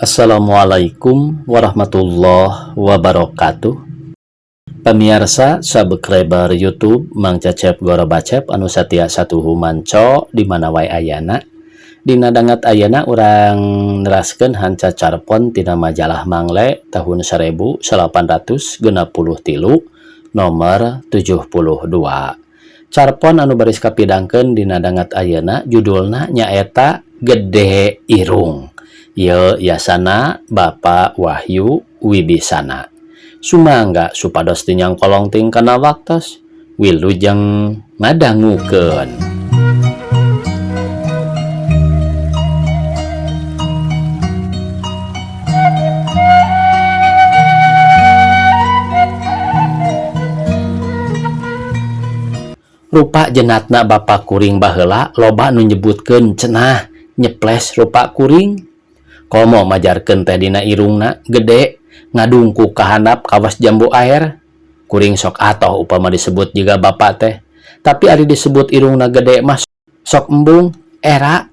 Assalamualaikum warahmatullahi wabarakatuh. Pemirsa subscriber YouTube Mang Cecep Gorobacep anu satia satuhu manco di mana wae ayana. Dina danget ayana urang neraskeun hanca carpon tina majalah Mangle tahun 1863 nomor 72. Carpon anu baris kapidangkeun dina danget ayeuna judulna nyaeta Gede Irung. Ieu yasana Bapak Wahyu Wibisana. Sumangga supados teu nyangkolong ting kana waktos wilujeng ngadangukeun. Rupa jenatna Bapak kuring baheula loba nu nyebutkeun cenah nyeples rupa kuring. Komo majarkeun teh dina irungna gede ngadungkuk ka handap kawas jambu air. Kuring sok atoh upama disebut jiga bapak teh. Tapi ari disebut irungna gede mah sok embung era.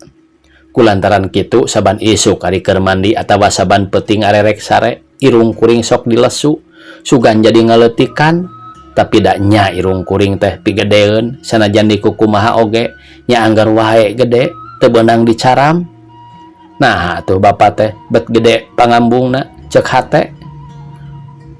Kulantaran kitu saban isuk ari keur mandi atawa saban peuting arerek sare irung kuring sok dilesu sugan jadi ngaleutikan. Tapi da nya irung kuring teh pigedeun sanajan dikukumaha oge nya anggar wae gede teu beunang dicaram. Nah atuh bapak teh bet gede pangambungna cek hate.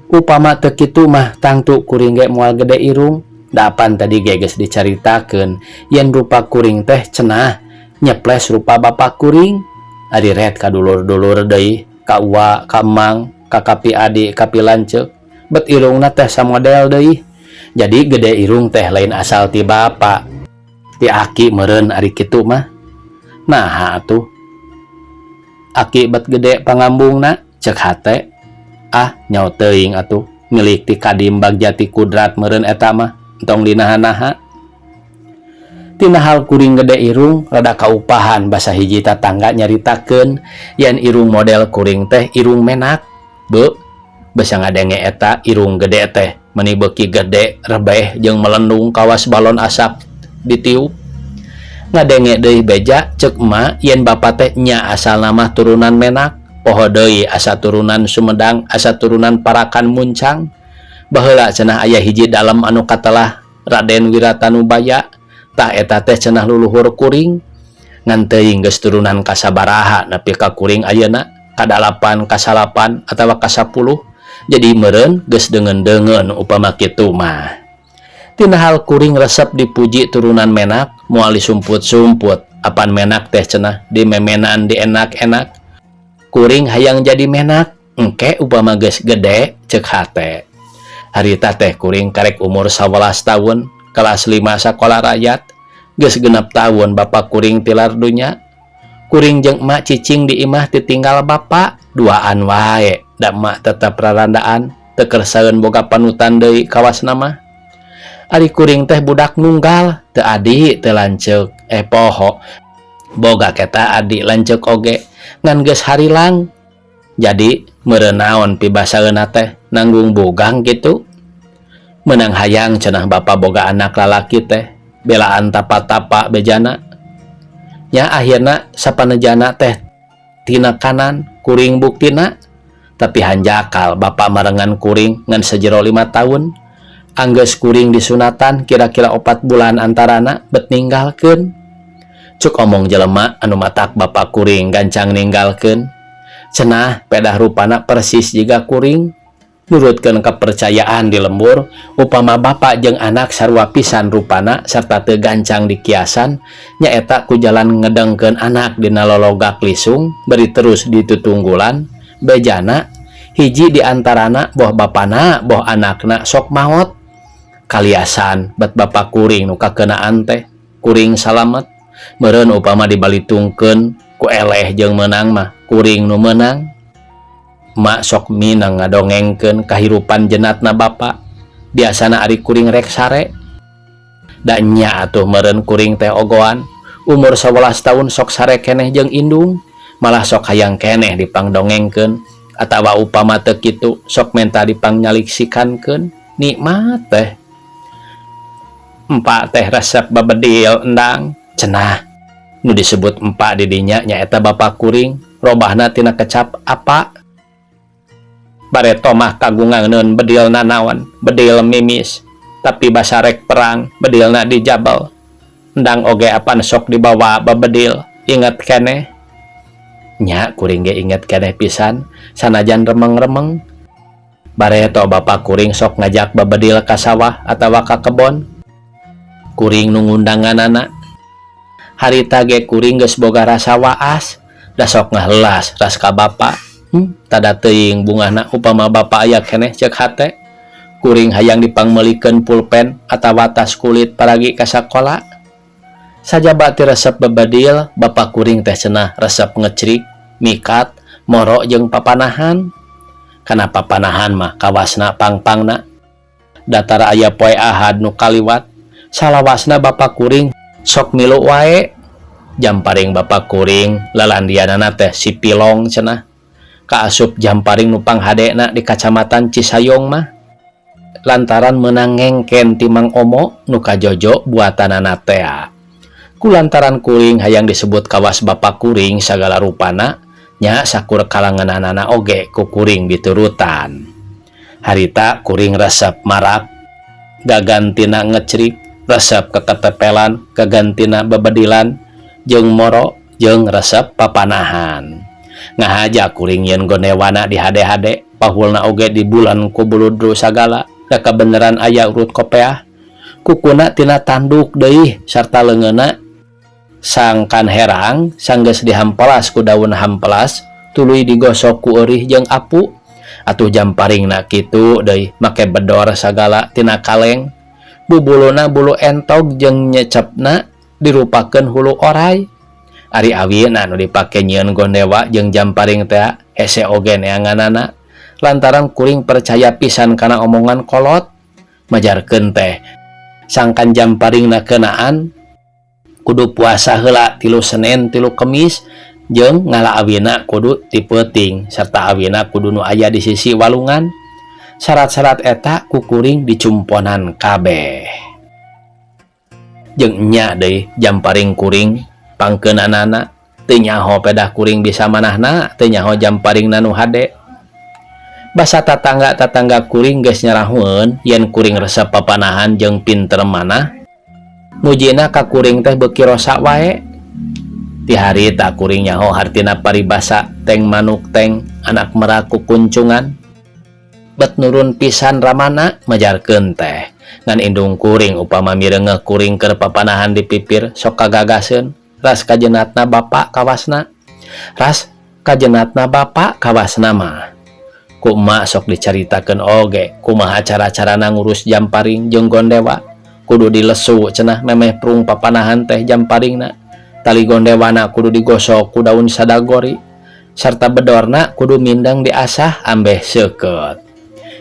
Upama teu kitu mah tangtu kuring ge moal gede irung. Dapan tadi ge geus dicaritakeun yen rupa kuring teh cenah nyeples rupa bapak kuring. Ari ret ka dulur-dulur deui, ka uwa, ka emang, ka kapi adi, kapi lanceuk, bet irungna teh samodel deui. Jadi gede irung teh lain asal ti bapak, ti aki meureun ari kitu mah. Nah atuh aki bet gede pangambungna cek hate. Ah nyaho teuing atuh milik ti kadim bagjati kudrat meureun eta mah entong dinaha-naha. Tina hal kuring gede irung rada kaupahan basa hiji tatangga nyaritakeun yen irung model kuring teh irung menak. Beu basa ngadenge eta irung gede teh meuni beuki gede rebeh jeung melendung kawas balon asap ditiup. Ngadenge deui beja cek emak yen bapa teh nya asalna mah turunan menak, poho deui asa turunan Sumedang, asa turunan Parakan Muncang. Baheula cenah aya hiji dalem anu katelah Raden Wiratanubaya, tah eta teh cenah luluhur kuring. Ngan teuing geus turunan kasabaraha nepi ka kuring ayeuna, kadalapan, kasalapan atawa kasapuluh. Jadi meureun geus deungeun-deungeun upama kitu mah. Tina hal kuring resep dipuji turunan menak, moal disumput-sumput. Apan menak teh cenah dimemenan dienak-enak. Kuring hayang jadi menak, engke upama geus gede cek hate. Harita teh kuring karek umur 11 tahun, kelas 5 sakola rakyat. Geus genep tahun bapak kuring tilar dunya. Kuring jeung emak cicing di imah ditinggal bapak, duaan wae. Da emak tetep rarandaan, teu kersaeun boga panutan deui kawasna mah. Ari kuring teh budak nunggal, teu adi teu lanceuk, poho. Boga keta adi lanceuk oge, ngan geus harilang. Jadi meureun naon pibasaeunna teh nanggung bogang kitu. Meunang hayang cenah bapa boga anak lalaki teh, belaan tapa-tapa bejana. Nya akhirna sapanejana teh tina kanan kuring buktina, tapi hanjakal bapa marengan kuring ngan sejero 5 tahun. Anggeus kuring disunatan kira-kira 4 bulan antarana bet ninggalkeun. Cuk omong jelema anu matak bapa kuring gancang ninggalkeun. Cenah pedah rupana persis jiga kuring. Nurutkeun kepercayaan di lembur, upama bapa jeung anak sarua pisan rupana serta teu gancang dikiasan, nyaeta ku jalan ngedengkeun anak dina lologak lisung beri terus ditutunggulan bejana hiji di antarana boh bapana boh anakna sok maot. Kaliasan bet bapa kuring nu kakeunaan teh kuring salamet. Meureun upama dibalitungkeun ku eleh jeung meunang mah kuring nu meunang. Mak sok minang ngadongengkeun kahirupan jenatna bapa. Biasana ari kuring rek sare. Da nya atuh meureun kuring teh ogoan. Umur 11 tahun sok sare keneh jeung indung, malah sok hayang keneh dipangdongengkeun atawa upama teu kitu sok menta dipangnyaksikankeun. Nikmat teh. Empak teh resep babedil endang cenah. Nu disebut empak di dinya nyaeta bapa kuring. Robahna tina kecap apa. Bareto mah kagunganeun bedil nanaon, bedil mimis. Tapi basa rek perang, bedilna dijabel. Endang oge apan sok dibawa babedil, inget keneh. Nya kuring ge inget keneh pisan, sanajan remeng-remeng. Bareto bapa kuring sok ngajak babedil ka sawah atawa ka kebon. Kuring nu ngundanganana. Harita ge kuring geus boga rasa waas, da sok ngahelas ras ka bapa. Tada teuing bungahna upama bapa aya keneh ceuk hate. Kuring hayang dipangmeulikeun pulpen atawa tas kulit paragi ka sakola. Sajaba ti resep bebedil, bapa kuring teh cenah resep ngecrik, mikat, moro jeung papanahan. Kana papanahan mah kawasna pang-pangna. Datara aya poe Ahad nu kaliwat, salawasna bapa kuring sok milu wae. Jamparing bapa kuring lalandianana teh si Pilong cenah. Kaasup jamparing nu panghadena di Kacamatan Cisayong mah. Lantaran meunang ngengken ti Mang Omo nu kajojo buatanana tea. Kulantaran kuring hayang disebut kawas bapa kuring sagala rupana, nya sakur kalangeunanana oge ku kuring diturutan. Harita kuring resep marak, gagantina ngecrik, resep keketepelan, gagantina bebedilan, jeung moro, jeung resep papanahan. Ngahaja kuring yeun gondewana di hade-hade, pahulna oge di bulan ku buludru sagala, da kabeneran aya urut kopeah. Kukuna tina tanduk deui sarta leungeunna sangkan herang sanggeus dihampelas ku daun hampelas, tuluy digosok ku eurih jeung apu. Atuh jamparingna kitu deui make bedor sagala tina kaleng. Bubuluna bulu entog jeung nyecepna dirupakeun hulu oray. Ari awina nu dipake nyieun gondewa jeung jamparing tea hese oge neanganana. Lantaran kuring percaya pisan kana omongan kolot, majarkeun teh sangkan jamparingna keunaan kudu puasa heula 3 Senin 3 Kemis jeung ngala awina kudu ti peuting serta awina kudu nu aya di sisi walungan. Syarat-syarat eta ku kuring dicumponan kabeh. Jeung nya deui jamparing kuring pangkeunanana teu nyaho pedah kuring bisa manahna, teu nyaho jamparingna nu hade. Basa tatangga-tatangga kuring geus nyarahueun yen kuring resep papanahan jeung pinter manah. Mujina ka kuring teh beuki rosa wae. Ti harita kuring nyaho hartina paribasa teng manuk teng anak merak kukuncungan. Bet nurun pisan ramana majarkeun teh. Ngan indung kuring upama mireungeuh kuring keur papanahan di pipir sok kagagaseun. Ras kajenatna bapa kawasna. Ras kajenatna bapa kawasna mah. Ku emak sok dicaritakeun oge kumaha cara-carana ngurus jamparing jeung gondewa. Kudu dilesu cenah memeh prung papanahan teh jamparingna. Tali gondewana kudu digosok ku daun sadagori sarta bedorna kudu mindeng diasah ambeh seukeut.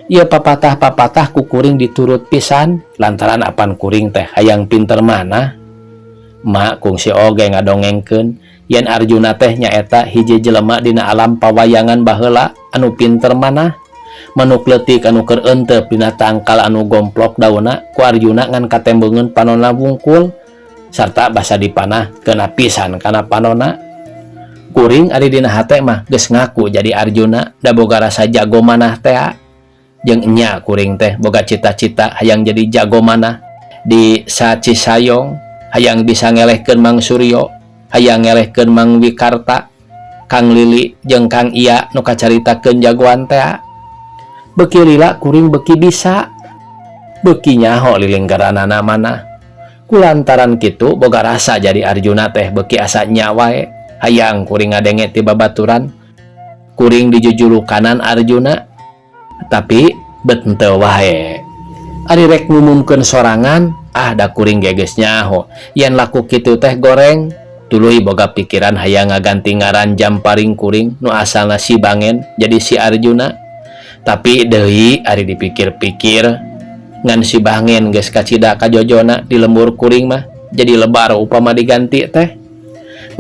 Ieu papatah-papatah ku kuring diturut pisan lantaran apan kuring teh hayang pinter manah. Mak kungsi oge ngadongengkeun yen Arjuna teh nyaeta hiji jelema dina alam pawayangan baheula anu pinter manah. Manuk leutik anu keur eenteup dina tangkal anu gomplok daunna ku Arjuna ngan katembeungeun panonna wungkul sarta basa dipanah keuna pisan kana panonna. Kuring ari dina hate mah geus ngaku jadi Arjuna da boga rasa jago manah tea. Jeung enya kuring teh boga cita-cita hayang jadi jago manah di Sacisayong, hayang bisa ngelehkeun Mang Suryo, hayang ngelehkeun Mang Wikarta, Kang Lili jeung Kang Iya nu kacaritakeun jagoan tea. Beuki lila kuring beuki bisa, beuki nyaho lilinggaranana manah. Kulantaran kitu boga rasa jadi Arjuna teh beuki asa nya wae, hayang kuring ngadenge ti babaturan. Kuring dijujulukanan Arjuna, tapi bet henteu wae. Ari rek ngumumkeun sorangan, ah da kuring ge geus nyaho yen laku kitu teh goreng. Tuluy boga pikiran hayang ngaganti ngaran jamparing kuring nu asalna si Bangen jadi si Arjuna. Tapi deui ari dipikir-pikir ngan si Bangen geus kacida kajojona di lembur kuring mah jadi lebar upama diganti teh.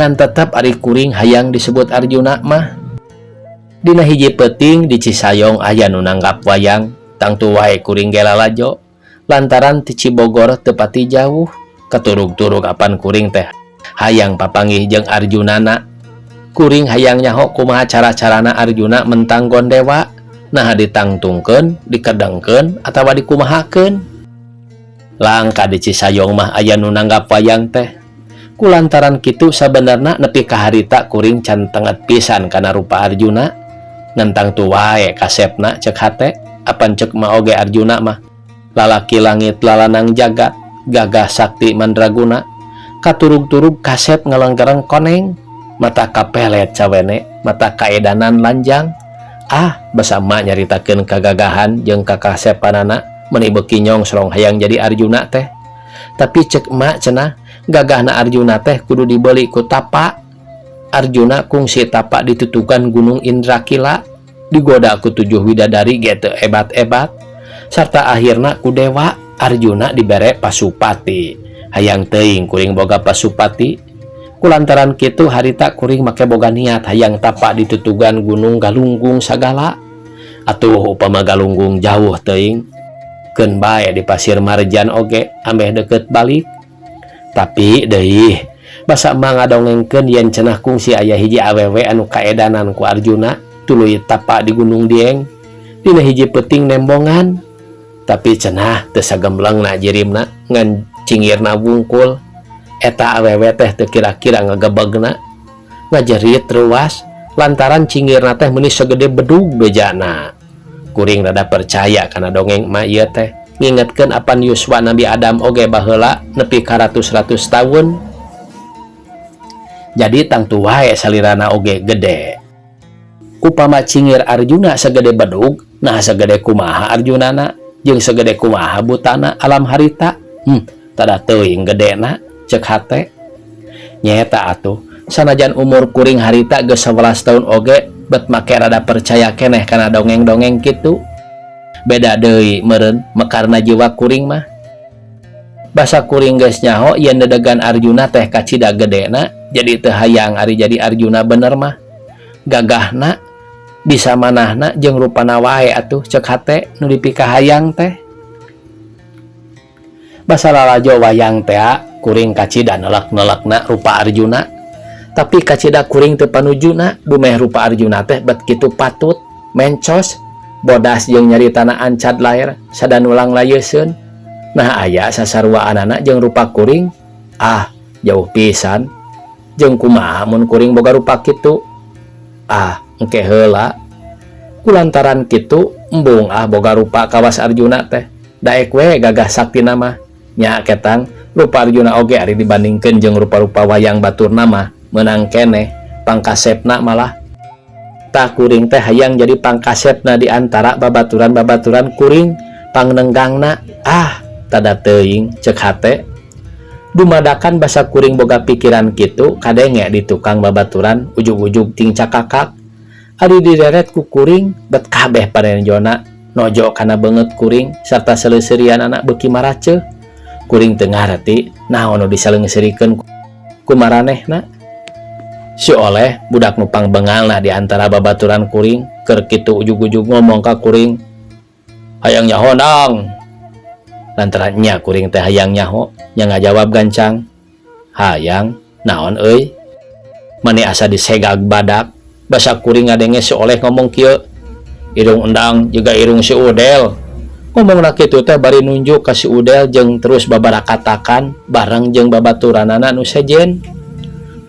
Ngan tetep ari kuring hayang disebut Arjuna mah. Dina hiji peuting di Cisayong aya nu nanggap wayang, tangtu wae kuring ge lalajo. Lantaran ti Cibogor teu pati jauh, keturug-turug apan kuring teh hayang papanggih jeung Arjunana. Kuring hayang nyaho kumaha cara-carana Arjuna mentang Gondewa. Naha ditangtungkeun, dikedengkeun atawa dikumahakeun. Langka di Cisayong mah aya nu nanggap wayang teh. Kulantaran kitu sabenerna nepi ka harita kuring can tenget pisan kana rupa Arjuna. Ngan tangtu wae kasepna cek hate, apan cek mah oge Arjuna mah lalaki langit lalanang jagat, gagah sakti mandraguna, katurug-turug kasep ngalenggereng koneng, mata kapelet cawene, mata kaedanan lanjang. Ah, basa emak nyaritakeun kagagahan jeung kakasepanana meuni beuki nyongsrong hayang jadi Arjuna teh. Tapi cek emak cenah gagahna Arjuna teh kudu dibeli ku tapa. Arjuna kungsi tapa ditutugan Gunung Indrakila, digoda ku tujuh widadari ge teu ebat-ebat, sarta akhirna ku dewa Arjuna dibere Pasupati. Hayang teuing kuring boga Pasupati. Kulantaran kitu harita kuring make boga niat hayang tapa ditutugan Gunung Galunggung sagala. Atuh upama Galunggung jauh teuing, keun bae di Pasir Marjan oge ambeh deket balik. Tapi deui basa emak ngadongengkeun yen cenah kungsi aya hiji awewe anu kaedanan ku Arjuna tuluy tapa di Gunung Dieng dina hiji peuting nembongan. Tapi cenah teu sagemblengna jirimna ngan cingirna wungkul. Eta awewe teh teu kira-kira ngagebegna, ngajerit ruas lantaran cingirna teh meuni sagede bedug bejana. Kuring rada percaya kana dongeng emak ieu teh, ngingetkeun apan yuswa Nabi Adam oge baheula nepi ka ratus-ratus tahun. Jadi tangtu wae salirana oge gede. Upama cingir Arjuna sagede bedug, nah sagede kumaha Arjunana jeung sagede kumaha butana alam harita. Tada teuing gedena cek hate. Nyeta atuh sanajan umur kuring harita geus 11 tahun oge bet make rada percaya keneh kana dongeng-dongeng kitu. Beda deui meureun mekarna jiwa kuring mah. Basa kuring geus nyaho yen dedegan Arjuna teh kacida gedena, jadi teu hayang ari jadi Arjuna bener mah. Gagahna bisa manahna jeung rupana wae atuh cek hate nu dipikahayang teh. Basa lalajo wayang teh kuring kacida nelak-nelakna rupa Arjuna. Tapi kacida kuring teu panujuna dumeh rupa Arjuna teh bet kitu patut, mencos, bodas jeung nyaritana ancad laer sadanulang layeuseun. Nah aya sasaruaanana jeung rupa kuring, ah jauh pisan. Jeung kumaha mun kuring boga rupa kitu? Ah, engke heula. Kulantaran kitu embung ah boga rupa kawas Arjuna teh. Daek we gagah saktina mah. Nya ketang rupa Arjuna oge ari dibandingkeun jeung rupa-rupa wayang baturna mah meunang keneh pangkasepna malah. Tah kuring teh hayang jadi pangkasepna di antara babaturan-babaturan kuring pangnenggangna. Ah, tada teuing cek hate. Dumadakan basa kuring boga pikiran kitu kadenge di tukang babaturan ujug-ujug ting cakakak. Ari direret ku kuring bet kabeh parenjona nojo kana beungeut kuring sarta seleuserianana beuki maraceuh. Kuring teu ngarti naon nu disaleungseurikeun ku maranehna. Si oleh budak nu pangbengalna di antara babaturan kuring keur kitu ujug-ujug ngomong ka kuring, hayang nyaho Ndang. Lantaran nya kuring teh hayang nyaho, nya ngajawab gancang, hayang naon euy? Mani asa disegag badak. Basa kuring ngadenge si oleh ngomong kieu, irung Endang juga irung si Udel. Ngomongna kitu teh bari nunjuk ka si Udel jeung terus babarakatakan bareng jeung babaturanana nu sejen.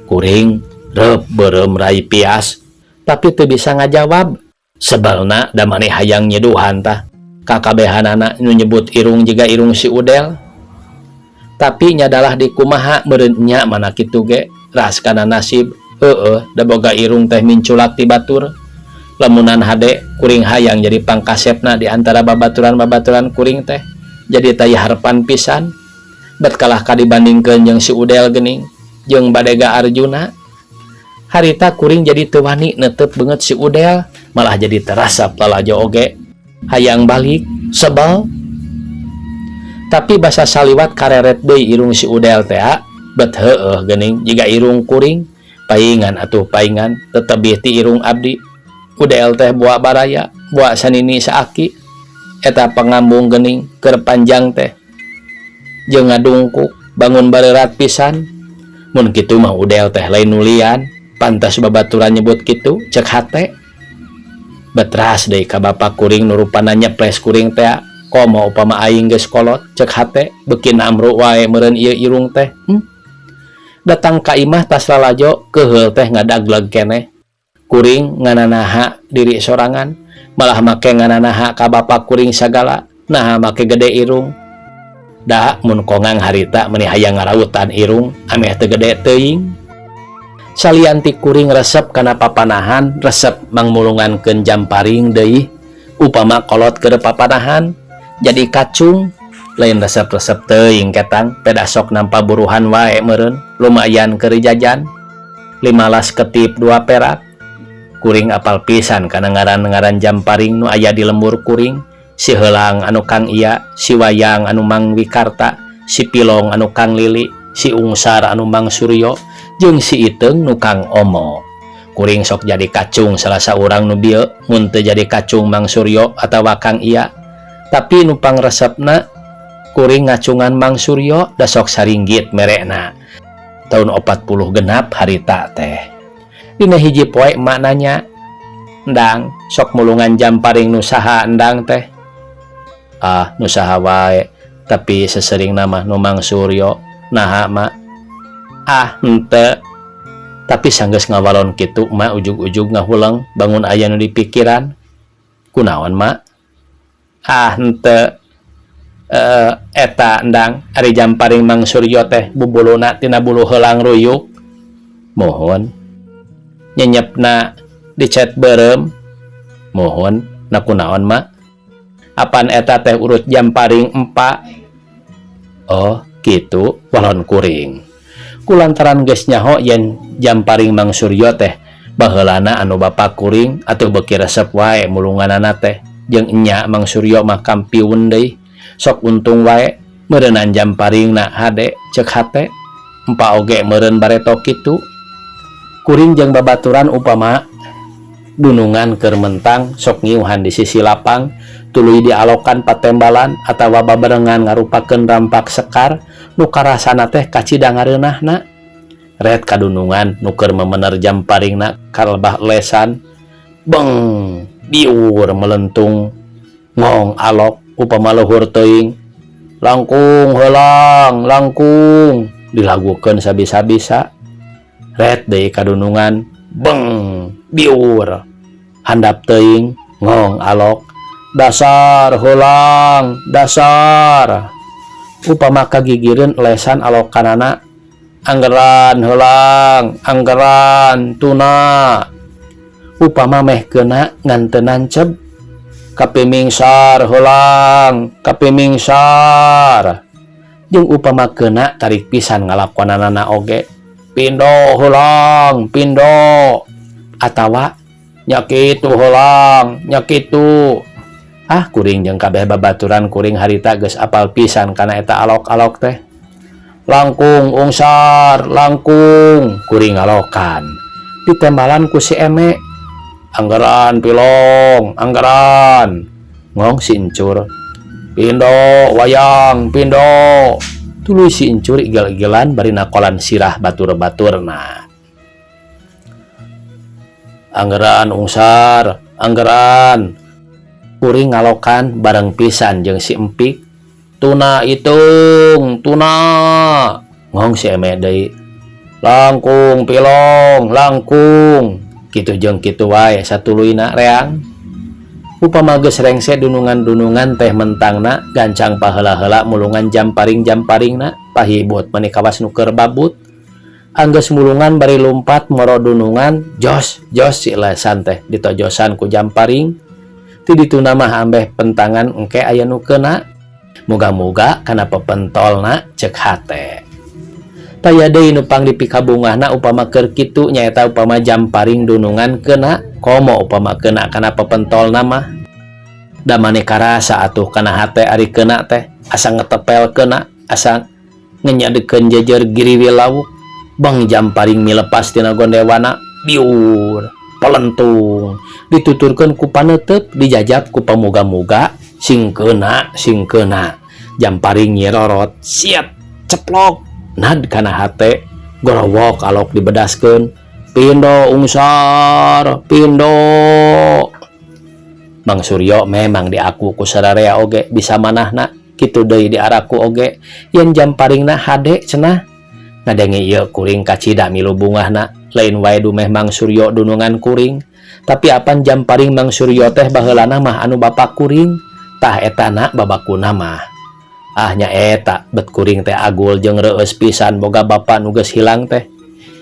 Kuring reup beureum rai pias, tapi teu bisa ngajawab. Sebelna da maneh hayang nyeduhan tah kakabehanana nu nyebut irung jiga irung si Udel. Tapi nyadalah di kumaha meureun nya mana kitu ge ras kana nasib. Heueuh da boga irung teh minculak ti batur. Lamunan hade kuring hayang jadi pangkasepna di antara babaturan-babaturan kuring teh. Jadi taya harepan pisan. Bet kalah ka dibandingkeun jeung si Udel geuning jeung badega Arjuna. Harita kuring jadi teu wani netep beungeut si Udel, malah jadi terasap lalajo oge. Hayang balik sebel. Tapi basa saliwat kareret deui irung si Udel teh, bet heueuh geuning jiga irung kuring. Paingan atuh paingan tetebih ti irung abdi. Udel teh buak baraya, buak sanini saaki. Eta pangambung geuning keur panjang teh. Jeung ngadungkuk bangun bareurat pisan. Mun kitu mah Udel teh lain nulian. Pantas babaturan nyebut kitu, cek hate. Betras deui ka bapa kuring nu rupana nyeples kuring teh, komo upama aing geus kolot, cek hate, beuki namru wae meureun ieu irung teh. Datang ka imah tas lalajo keheul teh ngadagleg keneh. Kuring ngananaha diri sorangan, malah make ngananaha ka bapa kuring sagala, naha make gede irung. Da mun kongang harita meni hayang ngarautan irung ameh teu gede teuing. Salian ti kuring resep kana papanahan, resep mangmulungankeun jamparing deui. Upama kolot keur papanahan jadi kacung, lain resep-resep teuing ketang, peda sok nampa buruhan wae meureun, lumayan keur jajan. 15 ketip 2 perak. Kuring apal pisan kana ngaran-ngaran jamparing nu aya di lembur kuring. Si Heulang anu Kang Iya, si Wayang anu Mang Wikarta, si Pilong anu Kang Lili, si Ungsar anu Mang Suryo, jeung si Iteung nu Kang Omo. Kuring sok jadi kacung salah saurang nu bieu mun teu jadi kacung Mang Suryo atawa Kang Iya. Tapi nu pangresepna kuring ngacungan Mang Suryo, da sok saringgit merekna. Tahun 40 genap harita teh. Dina hiji poe emak nanya, "Endang, sok mulungan jamparing nu saha endang teh?" "Ah, nu saha wae, tapi sesering nama nu Mang Suryo." "Naha, Mak?" "Ah, henteu." Tapi sanggeus ngawalon kitu emak ujug-ujug ngahuleng, bangun aya nu dipikiran. "Kunaon, Mak?" "Ah, henteu. Eta endang ari jamparing Mang Suryo teh bubuluna tina bulu heulang ruyuk." "Muhun." "Nyenyepna dicet beureum." "Muhun." "Na kunaon, Mak?" "Apan eta teh urut jamparing empa." "Oh, kitu," walon kuring. Kulantaran geus nyaho yen jamparing Mang Suryo teh baheulana anu bapa kuring, atuh beuki resep wae mulunganana teh. Jeung enya Mang Suryo mah kampiun deui, sok untung wae meureunan jamparingna hade, cek hate. Empa oge meureun bareto kitu. Kuring jeung babaturan upama dunungan keur mentang sok ngiuhan di sisi lapang, tuluy dialokan patembalan atawa babarengan ngarupakeun rampak sekar nu karasana teh kacida ngareunahna. Ret kadunungan nu keur memener jamparingna kalebah lesan, beng, biur melentung, ngong alok upama luhur teuing, "Langkung heulang, langkung," dilagukeun sabisa-bisa. Ret deui kadunungan, beng, biur handap teuing, ngong alok, "Dasar heulang, dasar." Upama kagigireun lesan alokanana, "Anggeran heulang, anggeran tuna." Upama meh keuna ngan teu nanceb, "Kapimingsar heulang, kapimingsar." Jeung upama keuna tarik pisan ngalakonanana oge, "Pindo heulang, pindo," atawa "Nya kitu heulang, nya kitu." Ah, kuring jeung kabeh babaturan kuring harita geus apal pisan kana eta alok-alok teh. "Langkung ungsar, langkung," kuring ngalokan. Ditembalan ku si Eme, "Anggeran pilong, anggeran." Ngong si Encur, "Pindo wayang, pindo." Tuluy si Encur igel-igelan bari nakolan sirah batur-baturna. "Anggeran ungsar, anggeran," kuring ngalokan bareng pisan jeung si Empik. "Tuna hitung, tuna." Ngong si Eme deui, "Langkung pilong, langkung." Kitu jeung kitu wae satuluyna reang. Upama geus rengse dunungan-dunungan teh mentangna, gancang paheula-heula mulungan jamparing-jamparingna, pahibut mani kawas nu keur babut. Anggeus mulungan bari lumpat moro dunungan, jos jos si lesan teh ditojosan ku jamparing. Ti dituna mah ambeh pentangan engke aya nu keuna. Muga-muga kana pepentolna, cek hate. Taya deui nu pang dipikabungahna upama keur kitu nyaeta upama jamparing dunungan keuna, komo upama keuna kana pepentolna mah. Da mani karasa atuh kana hate ari keuna teh, asa ngetepel keuna, asa ngenyadekeun jejer giriwil lawuk. Bang, jamparing milepas tina gondewana, biur pelentung, dituturkeun ku paneuteub, dijajab ku pamuga-muga, sing keuna, sing keuna. Jamparing nyirorot, siap, ceplok, nad kana hate, gorowok alok dibedaskeun. Pindo Ungsar, pindo. Mang Suryo memang diaku ku sararea oge bisa manahna, kitu deui diaraku oge yen jamparingna hade cenah. Ngadenge ieu kuring kacida milu bungahna, lain wae dumeh Mang Suryo dunungan kuring, tapi apan jamparing Mang Suryo teh baheulana mah anu bapak kuring. Tah etana babakuna mah. Ah, nya eta bet kuring teh agul jeung reueus pisan boga bapa nu geus hilang teh.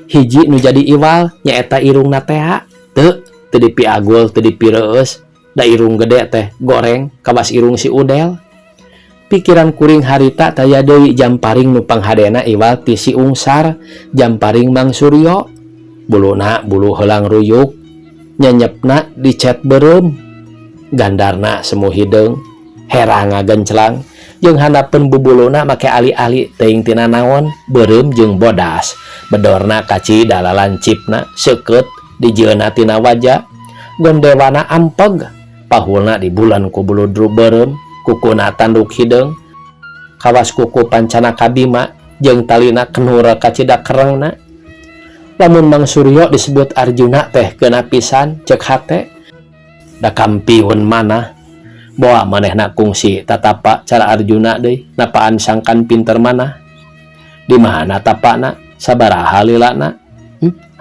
Hiji nu jadi iwal nyaeta irungna tea, teu teu dipiagul, teu dipireueus, da irung gede teh goreng kawas irung si Udel. Pikiran kuring harita taya deui jamparing nu panghadena iwal ti si Ungsar, jamparing Mang Suryo. Buluna bulu heulang ruyuk, nyenyepna dicet beureum, gandarna semu hideung, herang ngagenclang, jeung handapeun bubuluna make ali-ali teuing tina naon, beureum jeung bodas. Bedorna kacida lalancipna, seukeut dijieunna tina waja, gondewana ampeg, pahulna dibulan ku bulu beureum, kukuna tanduk hideung, kawas kuku pancana kabima jeung talina kenur kacida kerengna. Lamun Mang Suryo disebut Arjuna teh keuna pisan cek hate, da kampiun manah. Boa manehna kungsi tatapa cara Arjuna deui, napaan sangkan pinter manah. Di mana tapana, sabaraha lilana?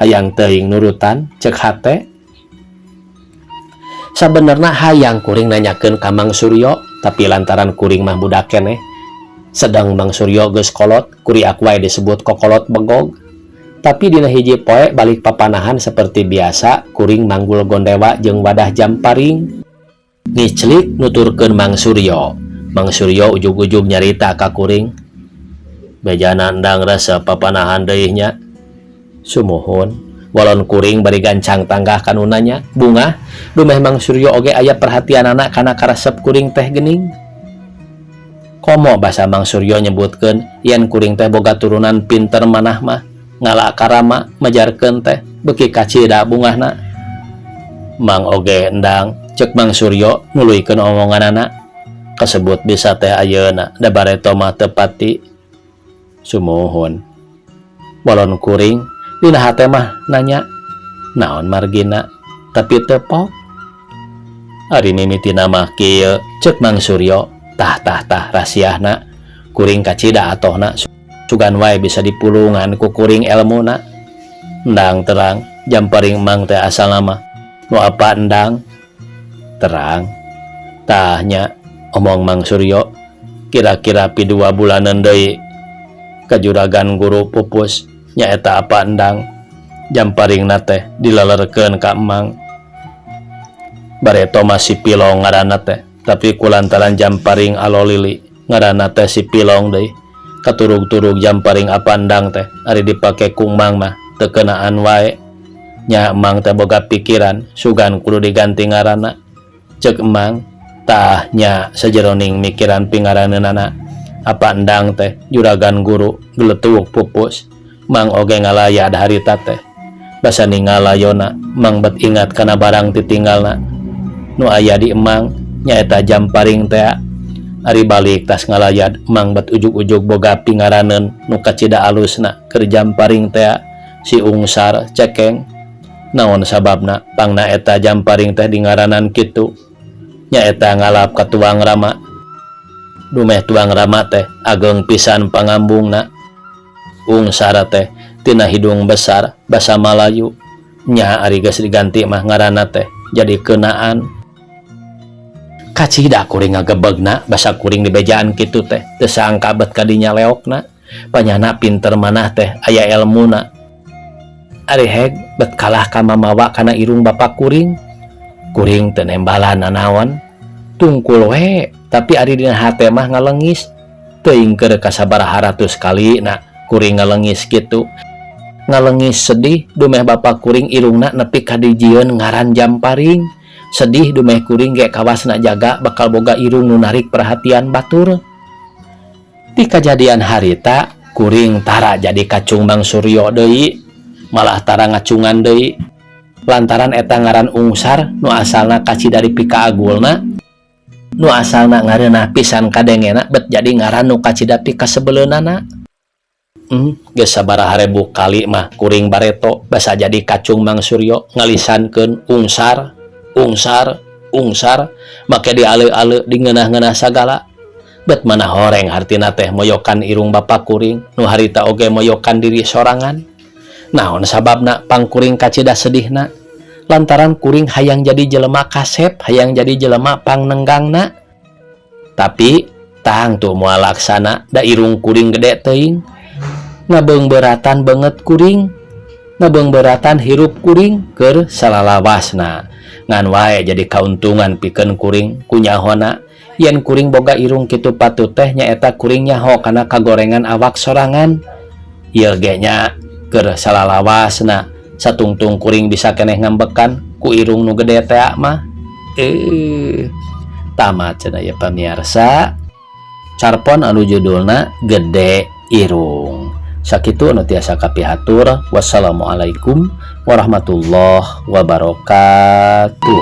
Hayang teuing nurutan cek hate. Sabenerna hayang kuring nanyakeun ka Mang Suryo, tapi lantaran kuring mah budak keneh, sedang Mang Suryo geus kolot, kuriak wae disebut kokolot begog. Tapi dina hiji poe balik papanahan seperti biasa kuring manggul gondewa jeung wadah jamparing. Ngiclik nuturkeun Mang Suryo. Mang Suryo ujug-ujug nyarita ka kuring. Bejana endang resep papanahan deui nya. Sumuhun, walon kuring bari gancang tanggah kanu nanya, bungah dumeh Mang Suryo oge aya perhatianana kana karesep kuring teh geuning. Komo basa Mang Suryo nyebutkeun yen kuring teh boga turunan pinter manah mah, ngala karama majarkeun teh beuki kacida bungahna. Mang oge endang, cek Mang Suryo nuluykeun omonganana. Kasebut bisa teh ayeuna da bareto mah teu pati. Sumuhun. Walon kuring dina hate mah nanya naon margina, tapi teu pok. Ari mimitina mah kieu, cek Mang Suryo. Tah tah tah rasiahna kuring kacida atohna, sugan wae bisa dipulungan ku kuring elmuna. Endang terang jamparing Mang teh asalna mah nu apa, endang? Terang. Tah nya, omong Mang Suryo, kira-kira pi 2 bulanan deui ka juragan guru pupus, nyaeta apa endang, jamparingna teh dilelerkeun ka Emang. Bareto mah si Pilong ngaranna teh, tapi kulantaran jamparing alolili ngaranna teh si Pilong deui. Katurug-turug jamparing apa endang teh ari dipake ku Mang mah teu keunaan wae. Nya Emang teh boga pikiran sugan kudu diganti ngaranna, cek Emang. Tah nya, sajeroning mikiran pingaraneunana apa endang teh juragan guru geletuuk pupus. Mang oge ngalayad harita teh. Basa ningal layona, Mang bet ingat kana barang titinggalna nu aya di Emang, nyaeta jamparing tea. Ari balik tas ngalayad, Emang bet ujug-ujug boga pingaraneun nu kacida alusna keur jamparing tea, si Ungsar Cekeng. Naon sababna pangna eta jamparing teh dingaranan kitu? Nyaeta ngalap ka tuang rama. Dumeh tuang rama teh ageng pisan pangambungna. Ungsar teh tina hidung besar basa Malayu. Nya ari geus diganti mah ngaranna teh jadi keunaan. Kacida kuring ngagebegna basa kuring dibejaan kitu teh teu sangka bet kadinya leokna. Panyana pinter manah teh aya elmuna. Ari heg bet kalah ka mamawa kana irung bapak kuring. Kuring teu nembalan nanaon, tungkul we, tapi ari dina hate mah ngalengis. Teuing keur kasabaraha ratus kali na kuring ngalengis kitu. Ngalengis sedih dumeh bapak kuring irungna nepi ka dijieun ngaran jamparing. Sedih dumeh kuring ge kawasna jaga bakal boga irung nu narik perhatian batur. Ti kajadian harita kuring tara jadi kacung Mang Suryo deui, malah tara ngacungan deui. Lantaran eta ngaran Ungsar nu asalna kacida dipikaagulna, nu asalna ngareunah pisan kadengena, bet jadi ngaran nu kacida pikasebeleunana. Geus sabaraha rebu kali mah kuring bareto basa jadi kacung Mang Suryo ngalisankeun ungsar ungsar ungsar make diale-ale dingeunah-ngeunah sagala. Bet mana horeng hartina teh moyokan irung bapa kuring nu harita oge moyokan diri sorangan. Naon sababna pangkuring kacida sedihna? Lantaran kuring hayang jadi jelema kasep, hayang jadi jelema pangnenggangna, tapi tangtu moal laksana da irung kuring gede teuing. Ngabeungbeuratan beungeut kuring, ngabeungbeuratan hirup kuring keur salalawasna. Ngan wae jadi kauntungan pikeun kuring kunyahona yen kuring boga irung kitu patut teh nyaeta kuring nyaho kana kagorengan awak sorangan. Ieu ge nya keur salalawasna, satungtung kuring bisa keneh ngambekan ku irung nu gede teh mah. Tamat cenah ya, pamiarsa, carpon anu judulna Gede Irung. Sakitu anu tiasa kapihatur. Wassalamualaikum warahmatullahi wabarakatuh.